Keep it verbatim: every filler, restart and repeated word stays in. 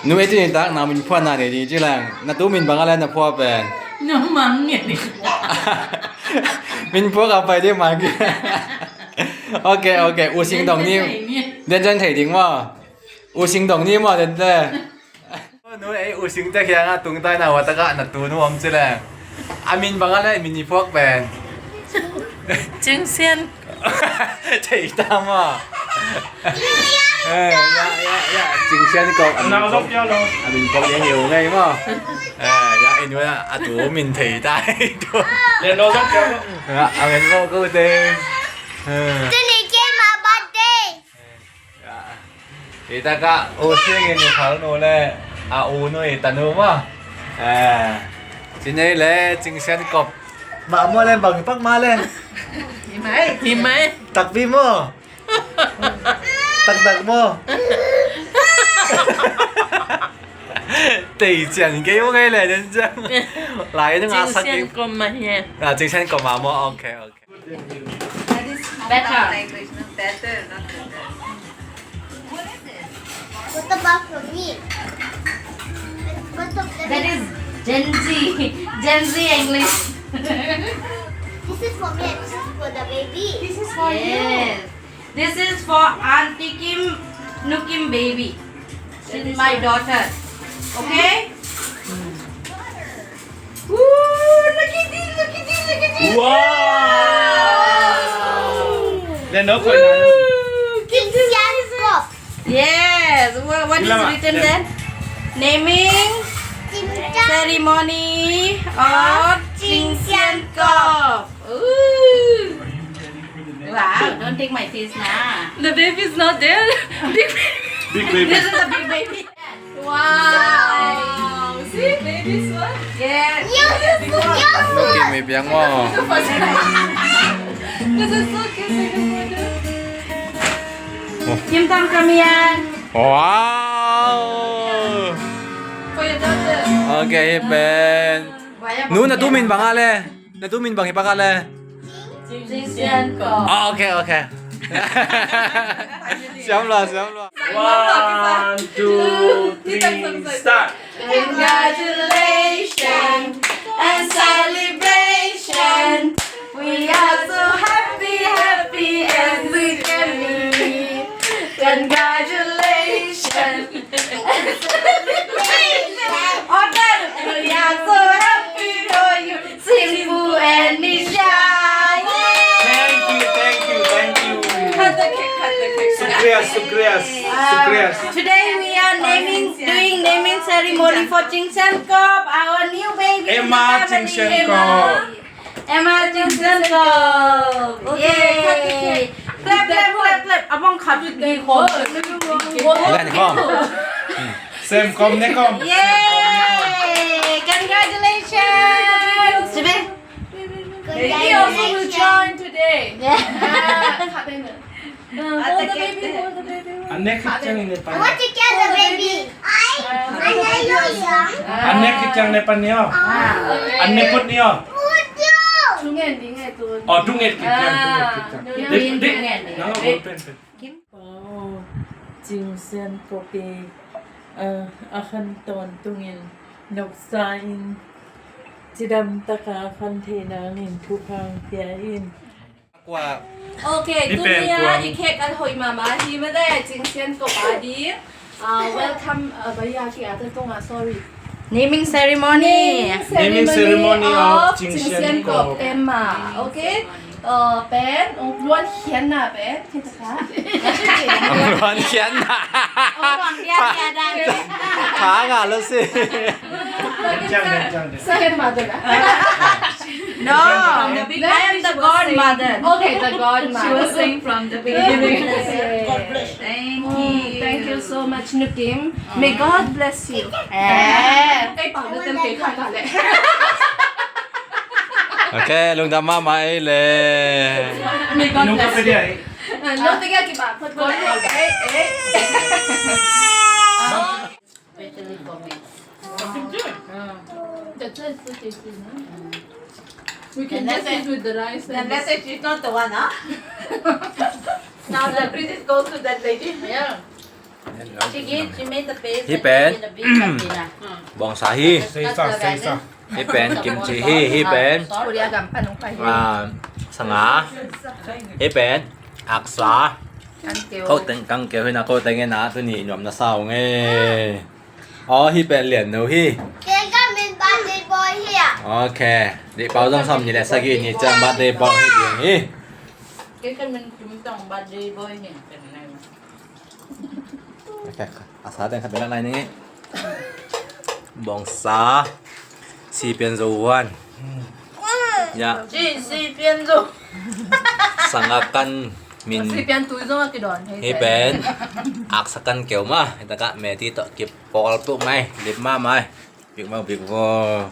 Nu ei tuni tak na min phuah na nei ding ci leng. Na tu min bang a le na phuah pen. Nu Mang nge ni. Min phuah ka pai ding Mang. Ok, ok. U Sing dong ni. Den jan thei ding maw. U Sing dong ni maw den te. Nu ei U Sing te khiang a tung tai na wa tak a na tu nu om ci leng. A min bang a le min i phuak pen. Cing Sian. Thei ta maw. Eh, ya, ya, ya. Cing Sian Kop a min phuak. A min phuak ya hiu ngai maw. Eh, ya, in wa a tu min thei ta. Ya, a min phuak ko te. Eh. Tuni ke ma birthday. Ya. Hi tak a U Sing in i khal nu le a u nu i ta nu maw. Eh. Ci nei le Cing Sian Kop. Mah maw le bang pak ma le. Hi mai. Hi mai. Takpi maw. Taktak maw. Tei cian kei maw ngai le den ciang. Lai dang a sak kei. Cing Sian Kop ma hi. Ah, Cing Sian Kop ma maw. Ok, ok. Better. Language, no? Better, not better. What about for me? What of the That is Gen Z. Gen Z English. This is for me and this is for the baby. This is for you. Yes. This is for Auntie Kim, Nukim baby. She's my daughter. Okay? Ooh, look at this, look at this, look at this. Wow! Then no point. Ooh, Cing Sian Kop. Yes. What, what is written there? Naming ceremony of Cing Sian Kop. Ooh. Wow, don't take my face na. The baby is not there. Big baby. Big baby. This is a big baby. Wow. See, baby swan. Yes. Yes. Yes. This is so cute. Kim Tam Kamian. Wow. For your daughter. Okay, Ben. Nu, na tu min bang a le. Na tu min bang hi pak a le. Cing Sian Kop. Ah, okay, okay. Siam lua, siam lua. One, two, three, start. Congratulations and celebration. We are so happy, happy as we can be. Congratulations. Order. We are so happy for you. Simple and Nisha. Yay! Thank you, thank you, thank you. Cut the cake, cut the cake. Sukriya, sukriya, sukriya. Today we are naming, doing naming ceremony for Cing Sian Kop, our new baby in the family. Emma Cing Sian Kop. Emma Cing Sian Kop. Okay, cut the cake. Clap, clap, clap, clap. Abang khat di khom. Len khom. Sem khom ne khom. Yay! Congratulations. Baby also will join today. Yeah. Ah, hold the baby, hold the baby. An nek khit ciangin ne pan. I want to kiss the baby. I, I love you. An nek khit ciang ne pan ni aw. Ah, okay. An ne put ni aw. Put you. Thungen ding e tun. Oh, thungen khit ciang, thungen khit ciang. Ah, dek, dek. Nang a pen, pen. Kim Pau, Cing Sian Kop i, eh, a khan tawntungin noksa in cidam taka khan thei nangin thupha pia in. Kua. Okay, tuni a i cake a hoih mahmah hi mah e, Cing Sian Kop a ding. Ah, welcome, ah, baya ki ata tunga, sorry. Naming ceremony. Naming ceremony of Cing Sian Kop. Emma. Okay. Uh, pen, ong luan khian na pen. Ong luan khian na. Ong luan khian na dan. Kha ngah lo si. Second mother na. No, I am the godmother. Okay, the godmother. She was saying from the beginning. Thank you. Thank you so much, Nukim. May God bless you. Eh. Ei, pau na tem kei kha ka le. Okay, lungdam mahmah ei le. May God bless you. Ah, no, thank you, kiba. Put, put, put. Eh, eh. Special comments. That's why it's so tasty, no? We can just eat with the rice and this. The message is not the one, huh? Now the credit goes to that lady. Yeah. Hih pen bawngsa hi. Hih pen kimchi hi. Hih pen sanga. Hih pen aksa. Ko teng kang keu hi na, ko teng ena tuni nuam na sa ung e. Aw, hih pen lian no hi. Kei ka min birthday boy hi a. Ok. Dih pau zong sawm ni le sagih ni ciang birthday boy hi ding hi. Kei ka min kim tong birthday boy hi. Ok, a sa teng khat belak lai ning hi. Bawngsa. Si pian zo huan. Ya. Si, si pian zo. Sanga kan min. Si pian tui zong a kidon. Hih pen aksa kan keu ma. Hih taka meti tawh kipawl tuk mai. Lip ma mai. Big mau big vo.